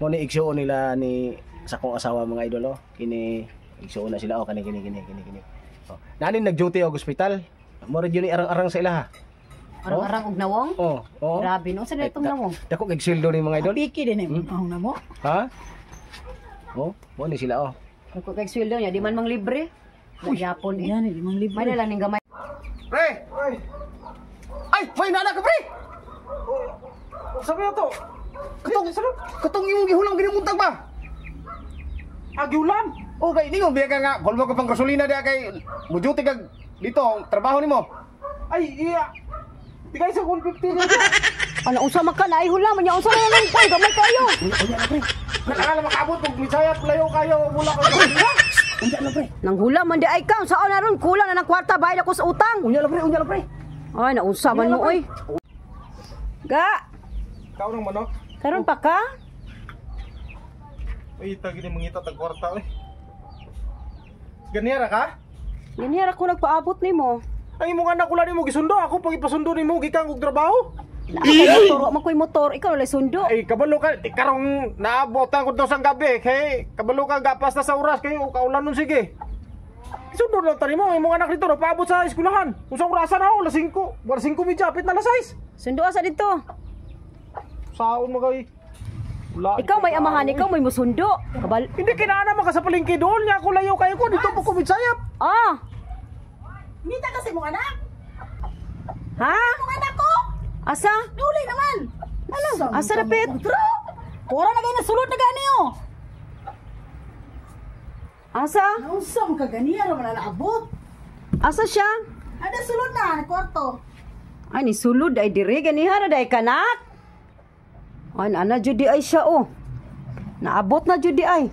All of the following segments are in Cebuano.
Mo ni igsuon nila ni sa akong asawa, mga idol, oh. Kini igsuon na sila, oh, kani kini kini kini kini. Oh. Nani nag-duty og ospital. Mo ra ni arang-arang sa ilaha. Arang-arang og nawong. Oh. Grabe no, sa itong nawong. Dako kay sweldo ni, mga idol. Piki din eh. Ang na mo. Ha? Oh, mo ni sila, oh. Dako kay sweldo niya, di man mang libre. Yapon eh. Yan, di mang libre. May na lang ning gamay. Pre! Ay, may nana ka, pre! Sabi na to. Katong katong imong gihulam ginimuntag ba? Ah, giulam. Oh, kay ningon biya ka nga kulmo ka pang gasolina diha kay muduty kag dito ang trabaho nimo. Ay, iya. Di kayo sa 150 niya. Ano unsa man ka naay hulam nya unsa man lang kay gamay kayo. Unya na, pre. Kailangan na makaabot kung Bisaya layo kayo mula ka. Unya na, pre. Nang hulam man di ay ka, unsaon na ron kulang na ng kwarta bayad ako sa utang. Unya na, pre, unya na, pre. Ay naunsa man mo oy. Ga, Ikaw ng manok. karon pa ka? Ay, tagi ni mangita tag kwarta oy. Ganira ka? Ganyan ako nagpaabot nimo. Ang imong anak wala nimo gisundo, ako pag ipasundo nimo gikan og trabaho. Naa ko'y motor, wa man ko'y motor, ikaw walay sundo. Ay, kabalo ka, di karong naabot ang kuto sang gabi, kay kabalo ka gapas na sa oras kayo kaulan nun sige. Isundo lang tani mo, ang imong anak dito napaabot sa eskwelahan. Unsang orasan na ako, alas 5. Alas 5 medya, apit na alas 6. Sundo sa dito. Saon mo kay. Wala. Ikaw may amahan, ikaw may musundo. Kabal. Hindi kinana man ka sa palengke doon, nya ako layo kayo ko dito po ko Bisaya. Ah, Nita kasi mong anak. Ha? Mong anak ko. Asa? Duli naman. Ano? Asa na, Pet? Ora na gani sulod na gani oh. Asa? Naunsa man ka ganiya ra man naabot. Asa siya? Ada sulod na kwarto. Ay, ni sulod ay dire ganiha na day kanak. Ay, ana jud di ay siya oh. Naabot na jud di ay.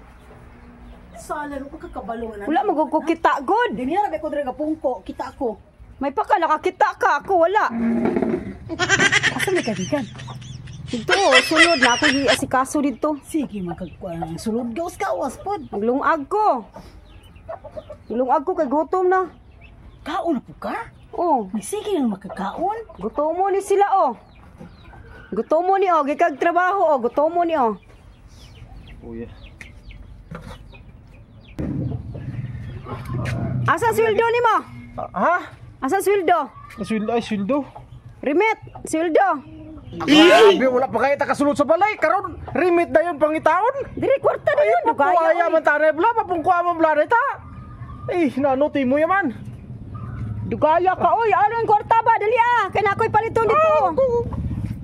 Sala ko kakabalo na. Wala mo ko kita god. Ganiya ra ba ko diri pungko, kita ko. May paka nakakita ka, ako wala. Asa may kadigan? Dito oh, sulod na ako giasikaso dito. Sige man kag kuan, sulod gawas gawas pod. Maglungag ko. Maglungag ko kay gutom na. Kaon na po ka? Oh, May sige nang makakaon. gutom mo ni sila oh. Gutom mo ni oh, gikag trabaho oh, gutom mo ni oh. Oh yeah. Asa sweldo nimo? Ha? Asa sweldo? Sweldo ay sweldo. Remit, sweldo. Grabe, wala pa kayo takasulod sa balay. Karon, remit na yun pangitaon. Dire kwarta na yun, dugaya. Dugaya Oy. man tanay bla, papungkuha man bla ta. Eh, nano timo yaman. Dugaya ka oy, ano ang kwarta ba? Dali ah, kay na ako'y paliton dito.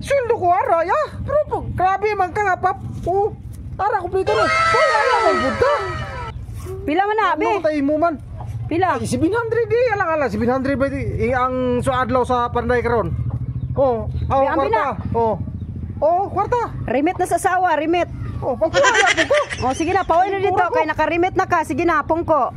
Sweldo ko ara ya. Pero pag grabe man ka nga pap. Oh, ara kumpleto na. Wala ala man buta. Pila man na, be? Ano tayo mo man? Pila? Ay, 700 di, alang ala 700 ba di eh, ang suadlaw sa panday karon. Oh, oh, Be, ambi kwarta. Oh. Oh, kwarta. Remit na sa sawa, remit. Oh, pagkuha po ko. Oh, sige na, pawin na dito kay naka-remit na ka. Sige na, pungko.